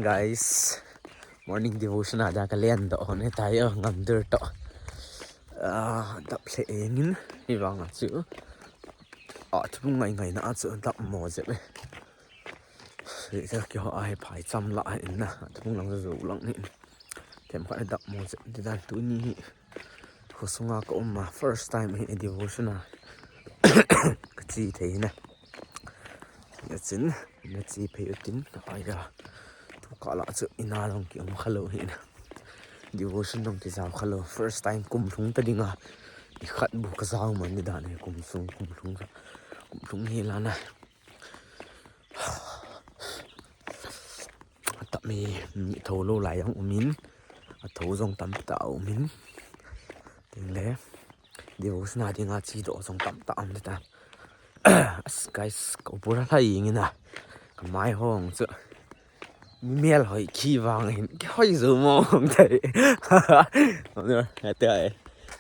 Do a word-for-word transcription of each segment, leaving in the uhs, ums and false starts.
Guys, morning devotion a dia ka len doh hon e tai o, ngam dur to. Ah, dap hle engin, hi vang a chu. Ah, thupung ngai ngai na a chu dap mo jep e. Hi sa ki ho a hi phai cham la in na, thupung lang zo lang ni. Themkhat dap mo jep di dan tuni hi. Khosunga ka um a, first time hi devotion a ka chi thei na. Achin, na chi phei utin, aya. Tu kala chu ina jong ki um khalou hi na. Devotion jong ki jao khalou. First time kum lhung ta dinga. Ni khat bu ka jao man ni dan hi kum sung, kum lhung ka. Kum lhung hi la na. Tami, mi tho lou lai jong umin. A tho jong tam ta umin. Tin le. Devotion a dinga chi doh jong tam ta um ta. As guys, ka pura lai ing ina. Ka mai hong chu. Mel hoi ki vang hin. Ki hoi zo mo hong tai.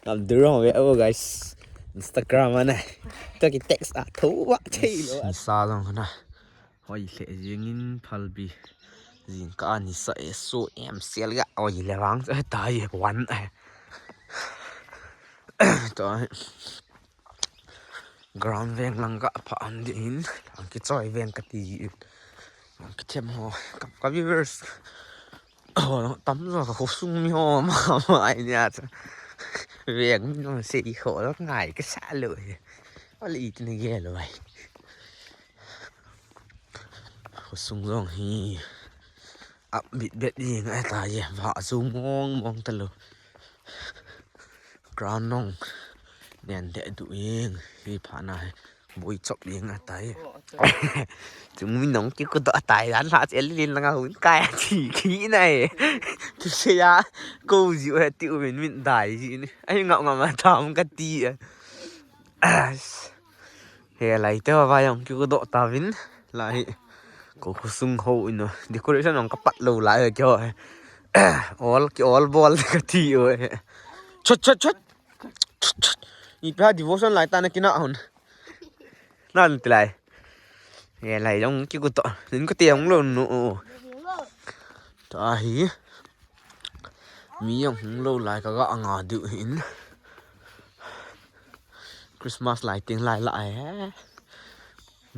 Ngam dur hong ve o guys. Instagram a na. To ki text a tho wa thei lou. Sa jong na. Hoi hle jingin phalbi. Jingkah ni sa e so em sel ga. Oi le vang chu tai wan e. To ground veng lang ka pha an din, ang kichoi veng ka ti in. Ang kithem ho, ka, ka viewers ho tam jo ka khosung mi ho ma, ma ai nia cha. Veng mi no se i ho lo ngai ka sa lo he. Oli ti ne ge lo ai. Khosung jong hi. Up bit bet jing ai ta ye, va su mong mong ta lo. Ground nong nen de du ing hi pha na hi. Bui chop ing a tai. Chung mi nong ki ku do a tai dan la che lin langa hun kai a chi ki na e. Ki se ya ko ji o ti u min min dai ji ni. Ai ngam ngam a tham ka ti a. He lai te va jong ki ku do ta vin. Lai. Ko khosung ho ino. Decoration jong ka pat lo lai kyo. All ki all ball ka ti o. Chot chot chot. Ipi ham devotion lai ta na kina hon. Nan ti lai. He lai jong ki ku to. Nin ko te jong lo nu. Ta hi. Mi jong hung lo lai ka ga anga du hin. Christmas lighting lai la e.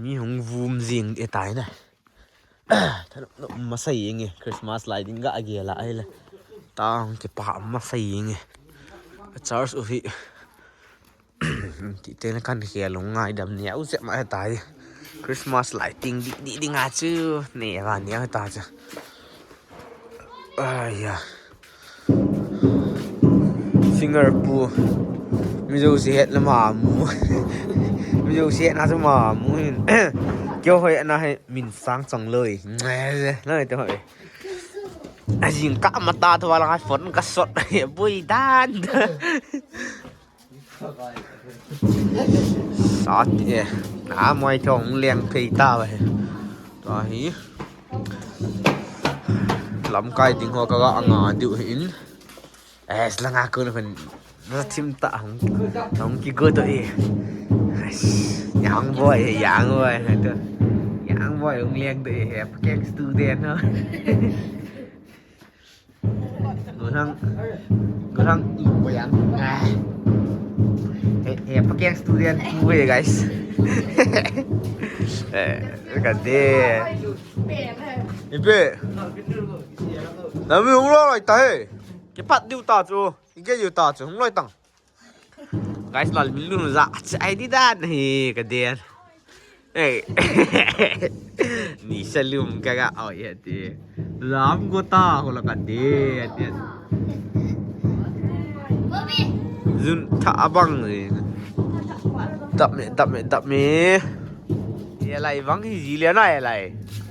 Mi hung vum jing e tai na. Thanop nop masa jing e, Christmas lighting ga age la ai le. Ta hung kipa masa jing e. Church u hi. Ti te na kan khel u ngai dam ni au se ma tai. Christmas lighting di di di nga chu. Ne va ni ta chu. Ai ya. Singer pu. Mi jouse het na ma mu. Mi jouse het na chu ma mu hin. Kyo hoi na hai min sang chong loi. Loi te hoi. A jingkah ma ta thua la hai phone ka sot. Bui dan. Sat e. Na moi thong leng phei ta ba he. Ta hi. Lamkai ding ho ka ga anga diu hin. Es langa ko na phen. Na thim ta hung. Hung ki go to e. Yang boy, yang boy. Yang boy hung leng to e. Pakeng student ho. Gurang, gurang, goyang. Ah. Eh, eh, pakeng student pu e, guys. Eh, kade. Ipe. Nami hung loi ta he. Kipat diu ta chu. Ige diu ta chu. Hung loi tang. Guys, lal min lun ja chai di dan hi ka den. Hey. Ni salum ka ga oi ati. Lam go ta ho la ka de ati. Jun tha abang ni. Tap me, tap me, tap me. Ye lai vang hi ji le na ye lai.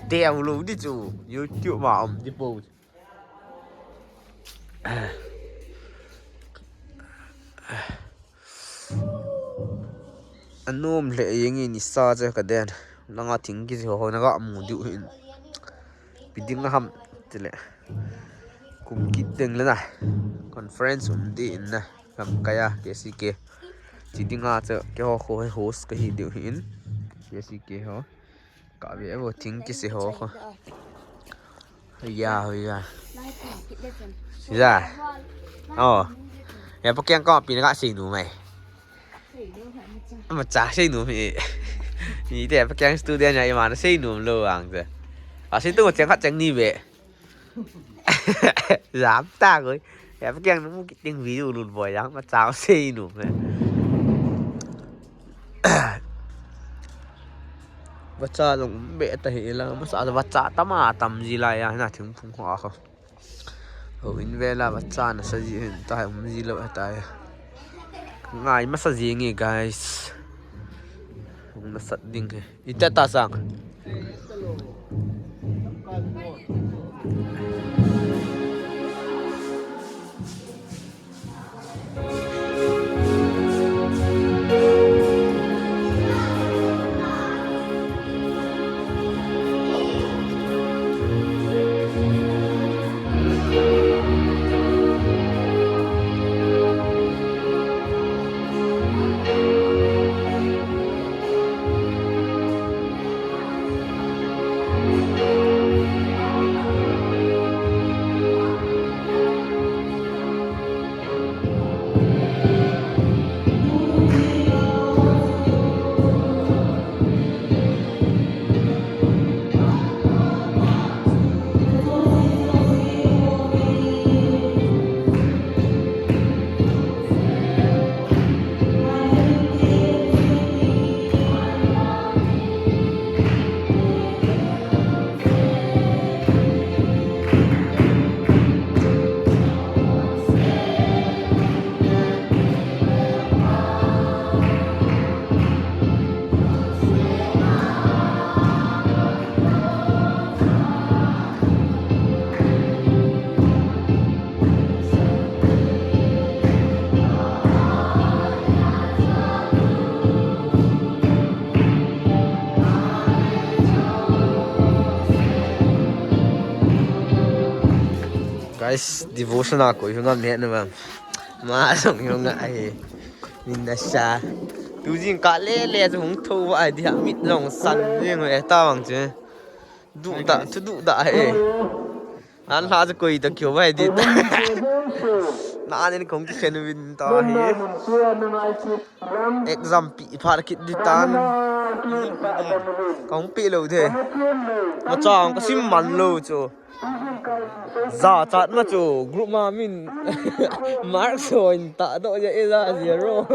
Te au lo di chu. YouTube ma um di po. Anom le yeng ni sa che ka den. Langa thing ki ho na ga mu diu hin. Piding ham tile. Kum kit ding le na. Conference um di in na. Lam kaya K C K. Chi dinga che ke ho ho host ka hi diu hin. K C K ho. Ka ve vo thing ki se ho ho. Hoiya, hoiya. Hoiya. Oh. Ya, pakiang ko pin ka sei nu mai. Macha sei nu mi. Ni te pakiang student ya ima na sei nu lo ang te. A sei tu cheng khat cheng ni be. Jam ta ko. Ya, pakiang nu kiting video lun boy yang macha sei nu me. Vacha jong be ta hi la, masa vacha tama tam ji la ya na thingphung ho a kho. Ho in ve la vacha na sa ji hin ta um ji lo ta ya. Ngai masa ji nge guys. Hung nasat ding he. Ita ta sang. Guys, devotion a koi hung am he na mam. Ma jong hung a he. Min da sha. Tu jing ka le le jong hung tho a di ha mit jong san jing e ta wang che. Du da, tu du da he. An la je koi da kyo bai di. Na nen kong ki khen win ta he. Exam pi pha kit di tan. Kong pi lo de. Ma chang ka sim man lo chu. Za chat ma chu group ma min mark so in ta do ya e za zero.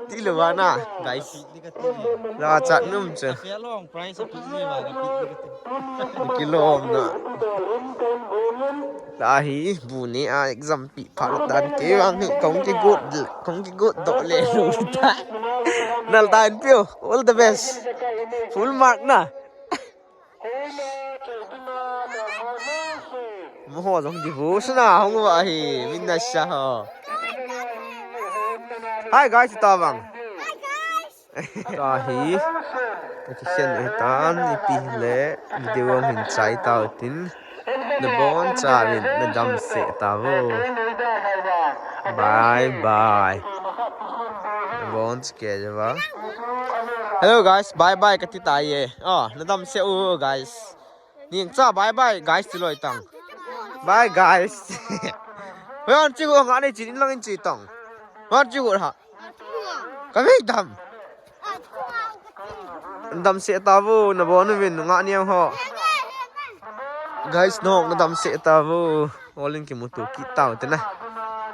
Ti lo ba na, guys. Za chat num chu. Ka fe long price a pi ni ba ka pi ni ka ti. Kilom na. La hi bu ni a exam pi pha lo dan ke wang hi kong ki good, kong ki good do le lu ta. Nal dan pio. All the best. Full mark na. Mo ho jong devotion a hung va hi min na sha ho. Hi guys, ta vang. Hi guys. Ta hi. Ka ki khen e tan ipi le video hung hin chai tau tin. Na bon cha vin na dam se ta vo. Bye bye. Na bon cha ke ja va. Hello guys, bye bye ka ti ta ye. Oh, na dam se u guys. Ning cha bye bye guys ti loi tang. Bye guys. Hoi an chi go nga nei chi in lang in chi tang. Hoi an chi go ha. Ka vei dam. Dam se ta vo na bon vin nga niang ho. Guys, no, na dam se ta vo. All in ki mu tu ki tau te na.